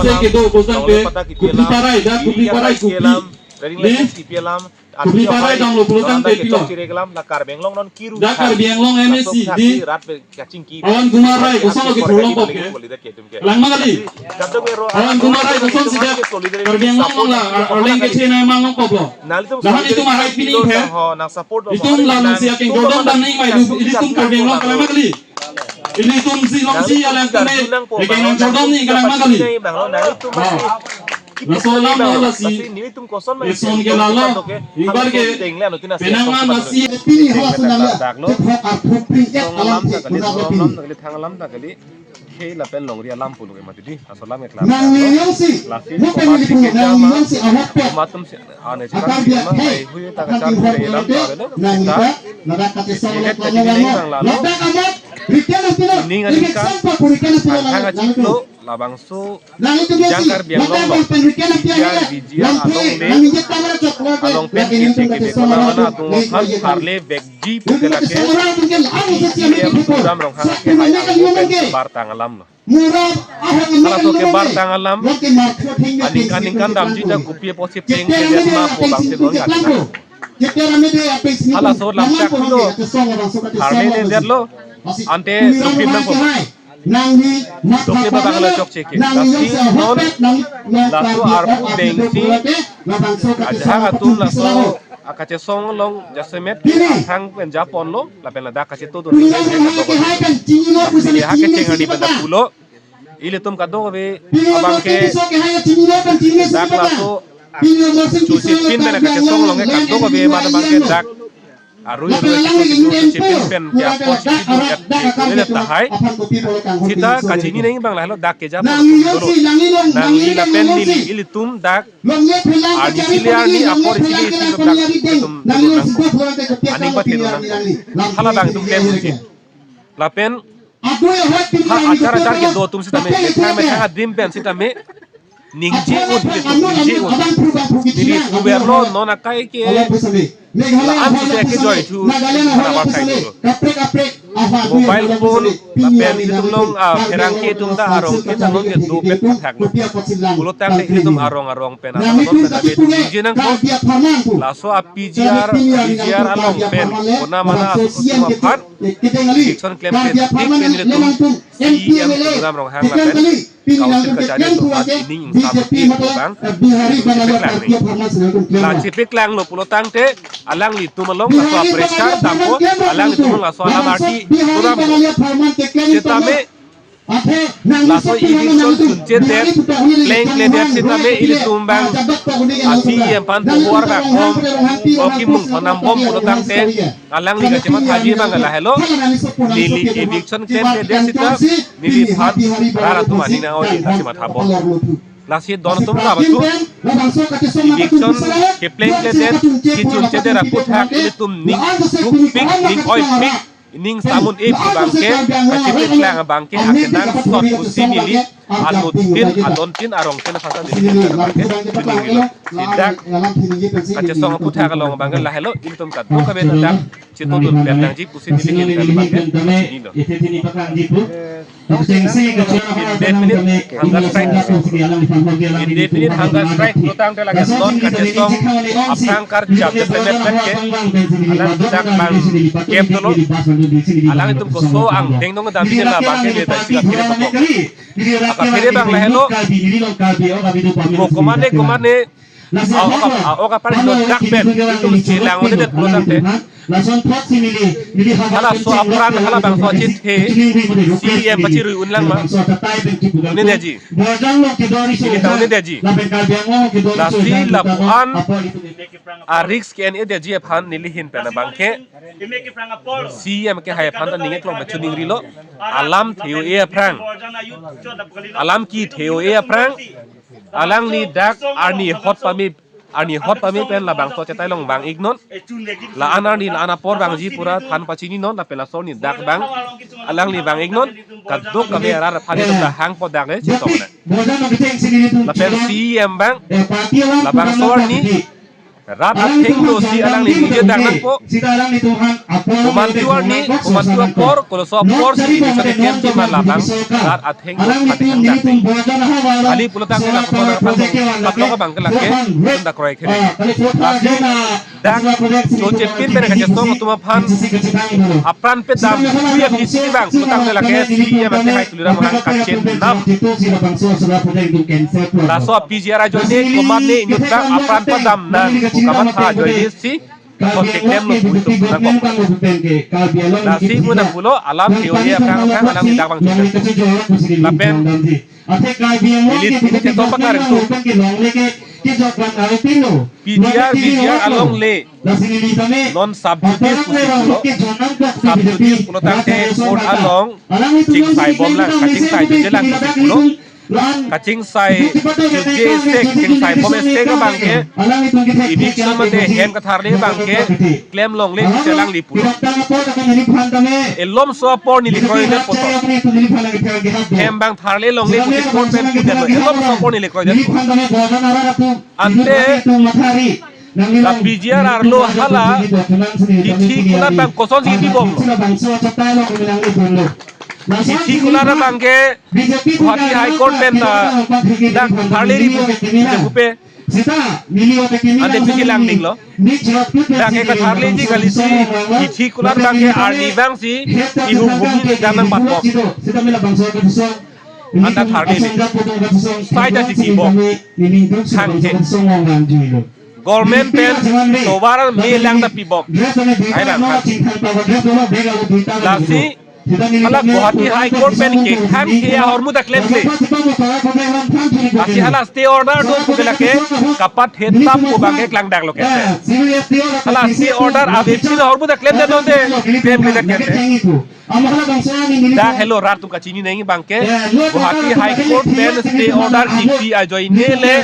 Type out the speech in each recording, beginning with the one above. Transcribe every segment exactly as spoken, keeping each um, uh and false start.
Kedo pulo tangte, Kupliparai, dak Kupliparai, Kupli. Reading license kipi alam, Kupliparai damlo pulo tangte pilo. Chokchire alam, la Karbi Anglong non kiru. Dak Karbi Anglong M A C di. Rat be kachingki. Awan Kumar Rai, kosonlo kethurlong pop ke? Langma kali. Awan Kumar Rai, kosonsi dak Karbi Anglong la, arleng kechenai manglong poplo. Lahan itum ahai pini phe. Itum la nangsi akeng jordom dam nangji ma, ilitum Karbi Anglong, langma kali. Ilitum si longsi alang kali. Akeng nang jordom nangji, langma kali. Ah. Laso alam lo lasi. Eson ke lalo. Ingbar ke penang man lasi. Pini halason nang ya. Tephok arphu pring et alam ke, puna ko pini. Thang alam ta kali. Khei lapen longri alam pulo ke mati di. Laso alam ke kelang. Nang niyong si. Lasi bukan komat ini si punya, nang niyong si ahok pe. Komat atum si, ane si akar biak ma, hai. Hai hui ta kachar hui alam ta avelo. Nang ta. Ladak kate song. Ini lek tadi ini nang lalo. Ladak amat. Rikan pilo. Ini ngan rikan. Sampai rikan pilo. Angkang lalu, lalu. Achiklo, labangso. Nang itu dia Jang sih. Karbi Anglong lo. Ladak amat rikan pilo. Biar bijiar along le. Nang injek kamera cok. Along pen lagi ini kita kita kita kita mana mana atum kita kita. Harle vekji pute lake. Kita kita kita. Anu sesi ini kita. Program Ronghang ke hai alu pen bartang alam lo. Halaso ke bartang alam, aningkan ningkan damji ta kopi apotsi pleng ke jet ma pu bangsi non kachethang. Halaso lam chak lo, harle le jet lo, ante dopin nangpo. Doke ba bang lo chokche ke. Lasi non, laso arpu bengsi, ajahak atum laso akachesong along jasemet, thang pen japonlo, lapen ladak kachetodun. Hake cheng ani pen pulo. Ilitum kadokave abang ke dak laso chusipin pen kachesong along ke kadokave mane abang ke dak arui arui chusipin pen ke apot chusipin pen ke tahai. Sita kachini nangji abang lahelo dak ke japo dolo. Nangli lapen neli ilitum dak arni sili arni apor sili ilitum dak ilitum aning pathe nang. Hala abang itum klem uji. Lapen ha achar achar kedo atum sitame, methang methang adim pen sitame, ningje un, ningje un. Neli puverlo non akai ke la-an sute kejoi thu, hana barkai dolo. Mobile phone lapen itum along, ah, pherangke atum ta arong ke ta non ke dopet thaklo. Pulo tangte itum arong arong pen, arong pen ave ningje nangkok. Laso a-P G R, P G R along pen, kona mana atum aphan eviction klemkle tik pen ilitum C E M Tuliram Ronghang lapen Council kachari atum aphan ining ingsampi pu abang chepeklang nangji. La chepeklanglo pulo tangte alanglitum along laso a-pressure dampo, alanglitum along laso alam arti pura dampo. Setame laso eviction chunchedet, plengkledet sitame ilitum abang a-C E M aphan tovar abang om, o kimung manam bom pulo tangte, alangli kachemathaji abang lahelo, neli eviction klemkledet sita neliphan rat atum aning nang-oi kachematha bom. Lasi don atum ta batu, eviction keplengkledet, kechunchedet aphuthak ilitum ning thukpik, ning oipik, ning samun-e pu abang ke, kachepeklang abang ke, akenangsot pusi neli, anuttin, adontin, arongtin aphan ta neli abang ke, chiningri lo. Sidak kachesong aphuthak along abang ke lahelo, ilitum kadokave dak chetodun klemkle nangji pusi neli abang ke chinilo. Indefinite hunger strike. Indefinite hunger strike pulo tangte lake non kachesong aphrang karjap det pemet pen ke alang dak abang kem dolo. Alanglitum koso angdeng dong dam pini la abang ke le dai sila pini toko. Akaphere abang lahelo. Ko komane komane a-ok a-, a-ok apar lo dak pen itum chelang-un-edet pulo tangte. Lason thot si neli, neli halaso apran halabangso achethe C E M pachirui unlang ma. Un'edetji. Neli ta un'edetji. Lasi lapu-an a-risk ke-en-edetji aphan neli ahin pen abang ke C E M kehai aphan ta ning eklong pen choningrilo. Alam the-o-e aphrang, alam kethe-o-e aphrang, alangli dak arni hot pame, arni hot pame pen labangso achetai along vang-iknon. La-an arni la-an apor vangji pura than pachininon, lapen laso arni dak abang alangli vang-iknon. Kadokave arat aphan itum ta hangpo dak le chetong na. Lapen C E M abang labangso arni Rat athengno si alangli ningje dang nangpo. Sita alanglitum aphan apor komantu arni, komantu apor, koloso apor si election klemji ma labang rat athengno aphan dang. Kali pulotangte lapuson aphan patlok abang ke lake, dak kroikre. Lasi dak chojepin pen kachesong atum aphan apran pedam, kuya pisi bang, pulotangte lake C E M ate hai Tuliram Ronghang kachinam. Laso P G R ajoine komatne inut ta apran padam nang pu kamatha ajoine si, kon keklemlo pu itum nangkok. Lasi mo nangpulo alam teori aphrang aphrang alam dak bang chojepin. Lapen neli neli thektong pakar itum. P G R, V G R along le non subduties pusi pulo. Subduties pulotangte court along chingsai bom lang, kachingsai juje lang pusi pulo. Kachingsai juje sek, chingsai bom sek abang ke eviction mate hem katharle abang ke klem longle pusi alangli pulo. Elomso apor neli kroidet poto. Hem bang tharle longle pusi court pen pudetlo. Elomso apor neli kroidet poto. Ante la P G R arlo hala kithi kulat bang kosonsi kipibomlo. Kithi kulat abang ke Guwahati High Court pen ta dak tharle ri pu, pu, pu, pu. Ante piki lang dinglo. Dak ke katharleji kalisi, kithi kulat bang ke arni bang si, ihum humni ningkan nangpatbom. Anta tharlele. Sai ta si pibom. Thangke. Government pen tovar me lang ta pibom. Ai bang kan. Lasi hala Guwahati High Court pen ke khang ke ahormu ta klemkle. Lasi hala stay order do pu ke lake kapathe tap pu bang ke klangdaklo ke. Hala stay order abepsin ahormu ta klemdetlo te. Klemkle ta klemkle. Dak helo rat atum kachini nangji bang ke Guwahati High Court pen stay order kipi ajoine le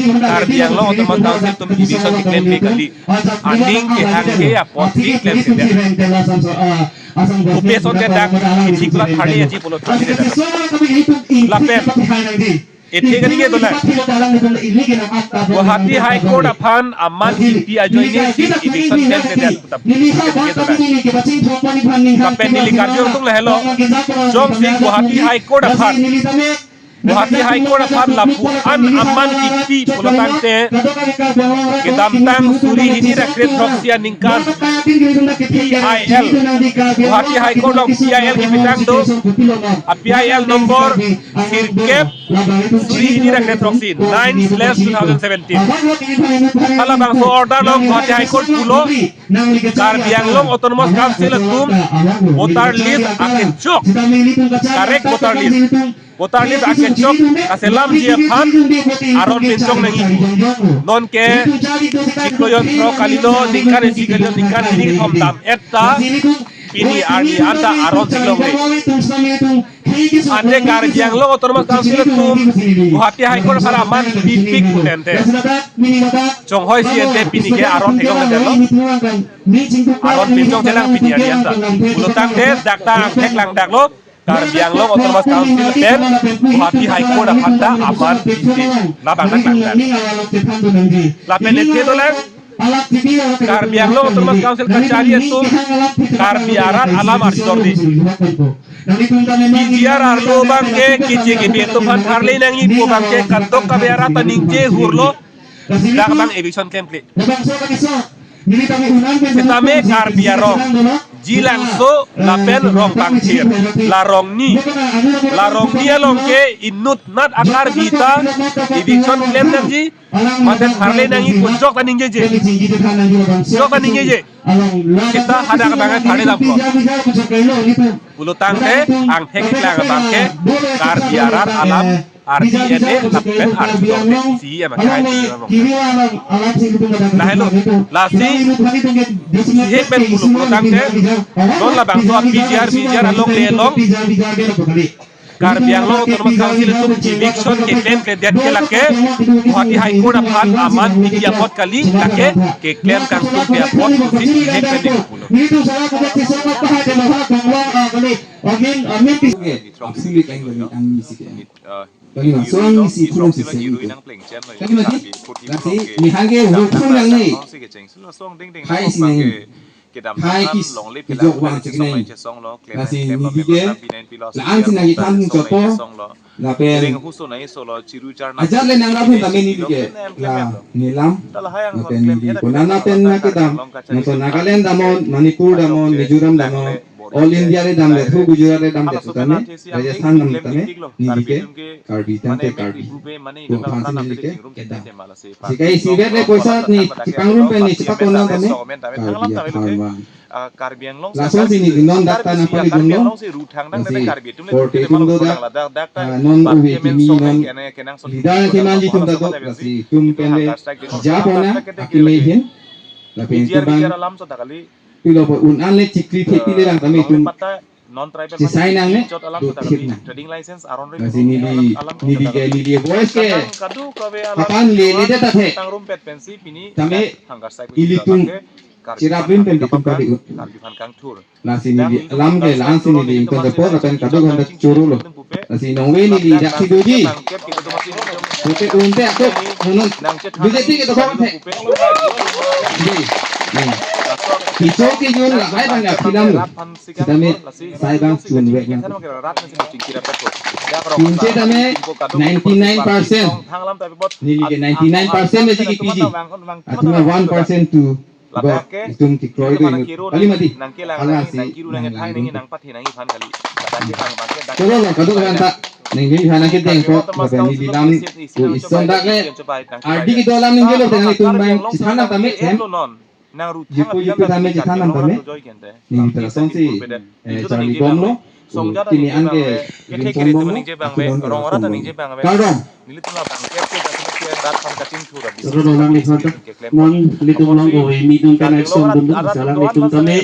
Karbi Anglong Autonomous Council atum eviction keklem ke kali. Aning kehang ke apot keklemkle. Kopi asonte dak kithi kulat tharleji pulo tharle dak. Lapen ethe kaningje dolang. Guwahati High Court aphan aman kipi ajoine si eviction klemkledet pu ta kaningje dolang. Lapen neli karjong tung lahelo. Jongsi Guwahati High Court aphan Guwahati High Court aphan lapu-an aman kipi pulotangte kedamtang suri hini ra kre throksi aningkan P I L, Guwahati High Court along P I L kepitang do, a P I L number sirkep suri hini ra kre throksi, nine slash two thousand seventeen. Halabangso order along Guwahati High Court pulo, Karbi Anglong Autonomous Council atum voter list akechok, correct voter list, voter list akechok kaselamji aphan aron pinchong nangji. Nonke chiklo jon throk kalilo, ningkan isi kalilo, ningkan hini kethom dam-et ta pini arni anta aron si longle. Ante Karbi Anglong Autonomous Council atum Guwahati High Court aphan aman pipik pu tangte, chonghoi si ante pini ke aron theklongledetlo. Aron pinchong chelang pini arni anta. Pulotangte dak ta angthek langdaklo. Karbi Anglong Autonomous Council pen Guwahati High Court aphan ta aman isi labang nanglang. Lapen ethe dolang, Karbi Anglong Autonomous Council kachari atum Karbi arat alam arjudor di. P G R arlo bang ke keche kebi atum aphan tharle nangji pu bang ke kadokave arat ta ningje hurlo. Dak bang eviction klemkle. Sitame Karbi arong, Jilangso lapen Rongpangthir, la rongni, la rongni along ke inut nat a-Karbi ta eviction klem nangji, mate tharle nangji pu jok ta ningjeje. Jok ta ningjeje. Sita hadak abang tharle damlo. Pulotangte angthek keklang abang ke Karbi arat alam R T N A lapen arjudor ke C E M akhai C E M along. Lahelo, lasi sihek pen pulo pulotangte non labangso a P G R, V G R along le along Karbi Anglong Autonomous Council atum eviction keklemkledet ke lake Guwahati High Court aphan aman pipi apot kali, lake keklem kangtung pi apot pusi sihek pen pulo. Pagin, amin pis ke. Absolute ang bagi ang misi ke. Bagi bang, so ang misi thulong si seng ke. Bagi bang, lasi ni hage ho thulong lang ni. Hai si nang. Hai kis kijok wan si nang. Lasi neli ke. La-an si nang ithan hung chopo. Lapen ajat le nangrap ahin tame neli ke la nelam. Lapen neli konat pen nangkedam, nangtum Nagaland damnon, Manipur damnon, Mizoram damnon, All India le damdet, hu Gujarat le damdet tame, Rajasthan dam tame, neli ke Karbi tangte Karbi. To aphan si neli ke kedam. Sikai isivet le poisa ni chepangrum pen ni chepakon tame, Karbi aphan vang. Ah, Karbi Anglong lason si neli non dak ta nangpali dun lo. Lasi korte atum do dak, ah, non uve kimi non leader kemanji atum ta do, lasi itum pen le japo na akimi ahin. Lapen itum bang pilo po un an le chikri thepi le lang tame itum chisai nangne, do thip nang. Lasi neli, neli ke, neli voice ke papan lele det athe. Tame ilitum cherap rim pen itum kali ut. Lasi neli alam ke la-an si neli ington japo lapen kadokave ta choro lo. Lasi nongve neli dak si doji. Pute unte ako, nonnon, B J P ke dokok athe. Di, di. Kichok kijun lahai bang ya philam lo. Sitame sai bang chunvek nang. Pinche tame ninety-nine percent. Neli ke ninety-nine percent aji kipiji. Athema one percent tu. Bo, itum kekroi do inut. Kali mati. Hala si nang nang. Choro lo, kadokave ta. Nangli aphan nangkedengpo, lapen neli lam ko ison dak le. Ardi kedo alam ningjelo, tengah itum bang chethan nang tame, em. Jipu jipu tame chethan nang tame. Neli ta lason si, eh, charli bomlo. Kimi an ke rinchon bomlo. Aki don ta lason bomlo. Kardom. Nelitum la bang kep ke jasi ke dat pan kachingthur abis. Choro lo, nangliphan ta. Non nelitum along-ove mi dun pen action dun dun, laso alanglitum tame.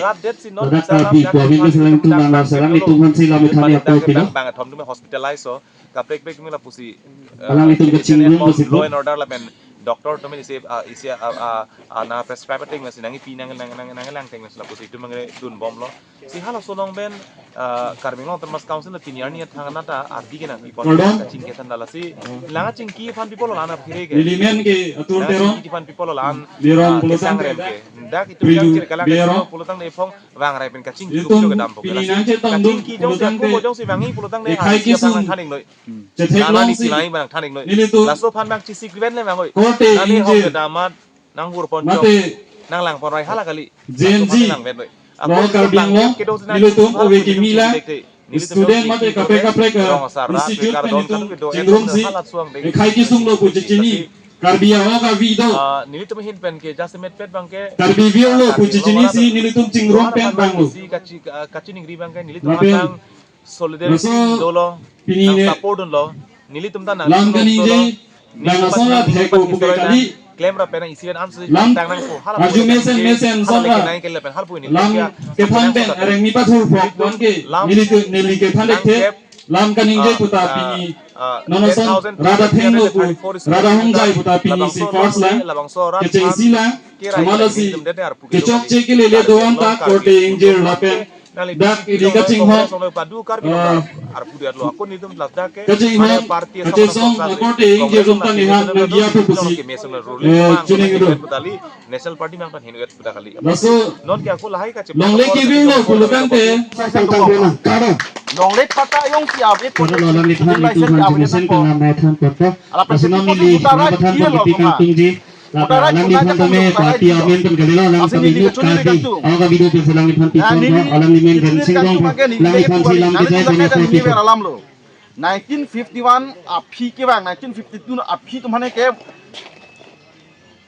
Ladak Karbi ko amin ke alanglitum bang, laso alanglitum aphan si lam ithani apo pilo. Bang athom atum hospitalize so. Kaprek prek mi lapusi. Alanglitum kachingrum pusi law and order lapen doctor atum isi, ah, isi, ah, ah, ah, nangprescribe ateng lasi nangkipi nang nang nang nanglang ateng lasi lapusi itum mangre dun bomlo. Si halaso along pen, ah, Karbi Anglong Autonomous Council na pini arni athang anat ta ardi ke nangpipon kachingki than lasi. Lang kachingki aphan pipo lo la-an aphi ke. Neli men ke Atur Teron. Kachingki aphan pipo lo la-an. Teron ah, pulo tang kesang rem ke. Dak itum Prilu jang kiri kalang Teron. Pulo tang de phong vang rai pen kachingki itum kedam po pini lasi. Nangchetong dun kachingki pulo jongsi tang ako de. Jongsi vangi pulo tang de. Ikhai hasi kisung. Aphan nangthan ingnoi. Chethek nang long nani si. Tilai bang than ingnoi. Nelitum. Laso aphan bang chisik ven le bang oi. Korte nani ingjir. Hong kedam amat. Nang hur pon mate chok. Nang lang pon rai hala kali. Gen Z. Nang vet noi. Lo Karbi Anglong, nelitum ove kimi la. Student mate kaprek kaprek, eh, institute pen nelitum chingrumsi. Ikhai kisung lo pu chechini. Karbi a-ok avi do. Ah, nelitum ahin pen ke just met pet bang ke. Karbi avi lo pu chechinisi nelitum chingrum pen bang lo. Si kachi, ah, kachiningri bang ke nelitum lapen atang solidarity laso dolo, pini nang ne support dunlo, nelitum ta nang lam kaningje, dolo, nang nelitum ason ta la nelitum thek ko puke kali. Klem ra pen isi ven an si lam tang nang ko, hala arju pu mesen mesen hala son leke la. Nang ke lapen hal pu ini lam ke kethan pen areng ni pathur phok don ke, lam neli ke, neli kethan nang thek. Kep, lam kaningje ah, puta ah, pini. Ah, non ason ten thousand rada thenglo pu, rada hongjai puta pini labangso si first la. Labangso rat kechengsi la. Kirai samala kirai si nelitum dede arpu kechok chek kelele do-an ta korte ingjir lapen. Dak ili kachinghon, ah, kachinghon, kachesong, akorte ingjir atum ta nihang nangji apu pusi, eh, chining do. National Party mang pan hinu et puta kali. Laso longle kevir lo pulo tangte. Longle patta jongsi ave. Choro lo, alangliphan itum aphan information pen lam nai than poto. Laso non neli nangpathan pon kipi kangtungji. Lapen alangliphan tame party amen pen kalilo, alang tame inut Karbi a-ok avi do pen alangliphan pi pon tha, alang nimen Rensing Rongphar, alangliphan si lam kejai pen apo pi pon. Nineteen fifty-one aphi kevang, nineteen fifty-two aphi atum aphan ke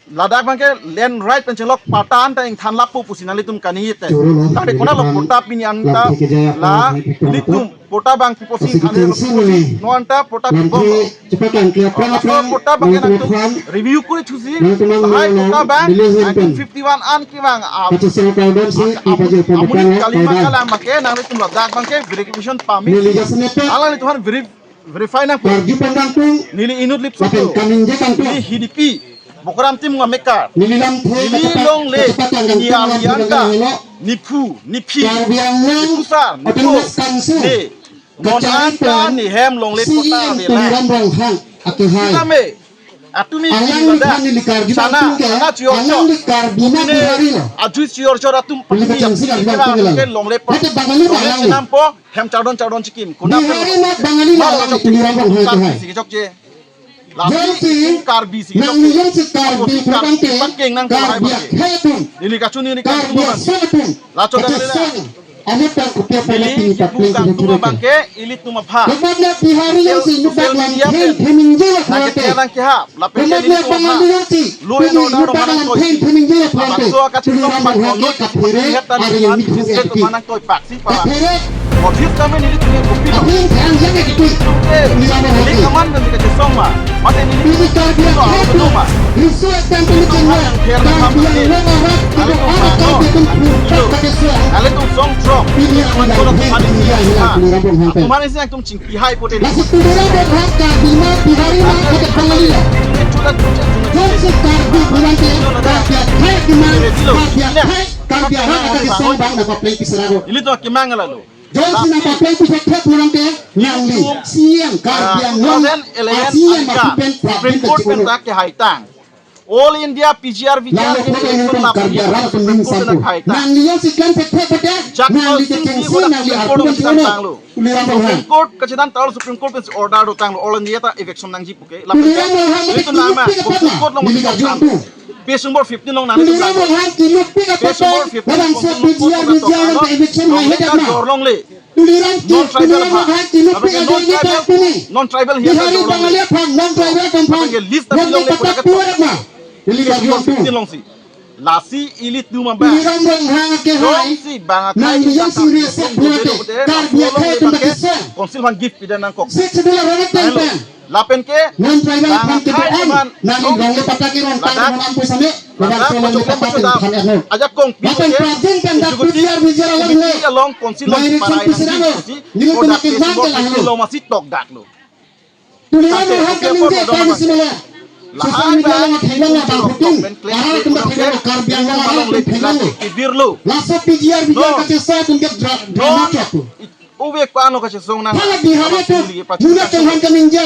ladak abang ke land right pen chenglok patta an ta ingthan lapu pusi nanglitum kaningje te. Choro lo, tangte konat lo nelitum patta pini an ta lam kejai apo la nai pi pon nelitum apo. Patta abang pipo si ane lo pusi non ta patta lam pipo. Ke chepaklang ke aphrang aphrang patta abang nangtum nangtum aphan review kuri thusi. Nangtum lahai patta abang neli ahin pen nineteen fifty-one an kevang a-, kachesong kardom si a-, a-, ipaje pon amonit kali patta ma kalang abang ke nanglitum ladak abang ke verification pame. Neli jasemet pen alanglitum aphan veri-, verify nangpo. Karju pandang tung. Neli inut lip lapen supo. Kaningje kangtung. Neli hidipi. Bokaram atum amekar. Neli lamthe neli kachepatang longle, kachepatang neli kangtung aryan lamthe ta, helo. Nephu, nephi, Karbi Anglong nephusar, nephu, Autonomous Council ne, non kachari an ta pen nehem longle C E M kota avelang. Tuliram Ronghang akehai. Sitame, atumi alangli bilang pen neli karju sana, atum ke, sana chior alangli chor. Karbi ma Pune Bihari lo. Aju chior chor atum neli pakni, kachangsi karju ikra atum atum ke lang. Longle pa. Mate Bangali longle alang chenam lo. Po, hem chardon chardon chikim. Kona Bihari po. Ma Bangali ma alang, Tuliram Ronghang akehai. Karbi si kechokche. Lasi jongsi, Karbi si nangli jongsi Karbi Karbi pulotangte, pangkeng nang Karbi pulai akhei atum, neli kachu neli Karbi kachu asong atum, lacho dang lela. Asong, ane pang kopi apa neli lagi kipu papleng kangtung kudu abang ke, ilitum aphan. Komatne Bihari jongsi social, nubak social media pen lamthe thening jela nang pulotangte. Kethelang kehap, lapen komatne nelitum Bangali aphan jongsi law and order nubak romana lamthe thening jela pulotangte. Abangso akachesong Tuliram Ronghang abang ke kaphere, lihat tadi ari man ini phung state eki. Mana toipak si para. Kaphere. Office kami nelitum ke kopi lo. Aphi thang yang eki. Oke. Tuliram Ronghang ke. Neli kaman kan dikasih song ma. Mate neli. Neli Karbi akhei atum. Ma. Riso ekdam pini chenga. Karbi Anglong arat, ale itu arat, Karbi atum pun tak pakai suara. Ale itu song trok. Ini yang aman, aman, aman, aman, aman, aman, aman. Atum hari ini yang Tuliram Ronghang ke. Atum hari ini yang tum chingki hai pote. Lasi Tuliram Ronghang Karbi ma, Bihari ma, kata Bangali lo. Jongsi Karbi bilang ke, Karbi akhei atum ma, Karbi akhei, Karbi akhei kata kesong bang nangpapleng pi sera ko. Ilitum akemang lalu. Jongsi nangpapleng pi thekthek pulang ke, nangli C E M Karbi Anglong, ah, C E M angka, api pen Supreme Court pen ta kehaitang. All India P G R V G R lalu pun election nangpon lapu Karbi arat pun Supreme Court pen ta kehaitang. Nangli jongsi klem thekthek pute, Jack nangli Paul Singh kechengsi, nangli Supreme Court arpu pen chitang tanglo. Tuliram Ronghang. Supreme Court kachethan tanglo, Supreme Court pen order dotanglo, All India ta eviction nangji puke. Lapen Tuliram Ronghang itu mate nama, kinupi ke Supreme Court long neli karju tang. Page number fifteen long nang Tuliram Ronghang kinupi ke page number fifteen, labangso P G R V G R along eviction hai hedak ma. Jor longle. Tuliram ki, non-tribal Tuliram aphan. Ronghang kinupi ke non-tribal, non-tribal hiya Bihari jor longle. Bangali aphan, non-tribal aphan. Aphan ke list tapi longle patak pura hedak ma. Neli karju fifteen long si. Lasi ilitum abang. Tuliram Ronghang akehai. Jongsi bang akhei nangli jongsi resep pulotangte, Karbi akhei atum ta kesong. Council aphan gift pida nangkok. Sixth Schedule aron ateng pen. Lapen ke non-tribal aphan kedo-an, nangli longle patak ke rong tang ladak, rong ampu same, ladak, ladak, kocok longle patak ke rong tang. Ajakong pi lapen ke, prajin pen dak executive P G R V G R along committee along council along direction parai nang sirang lo. Neli product pun makin page number fifteen lo, masih tokdak lo. Tuliram Ronghang kami dia kami semua. Social media along thelang abang putin. Arat atum thelang, Karbi Anglong arat atum thelang. Laso P G R V G R kachesong atum ke dra-, drama ke atum. Ove ko-an lo kachesong nang. Hala Bihari atum, Muna Chauhan kaningje.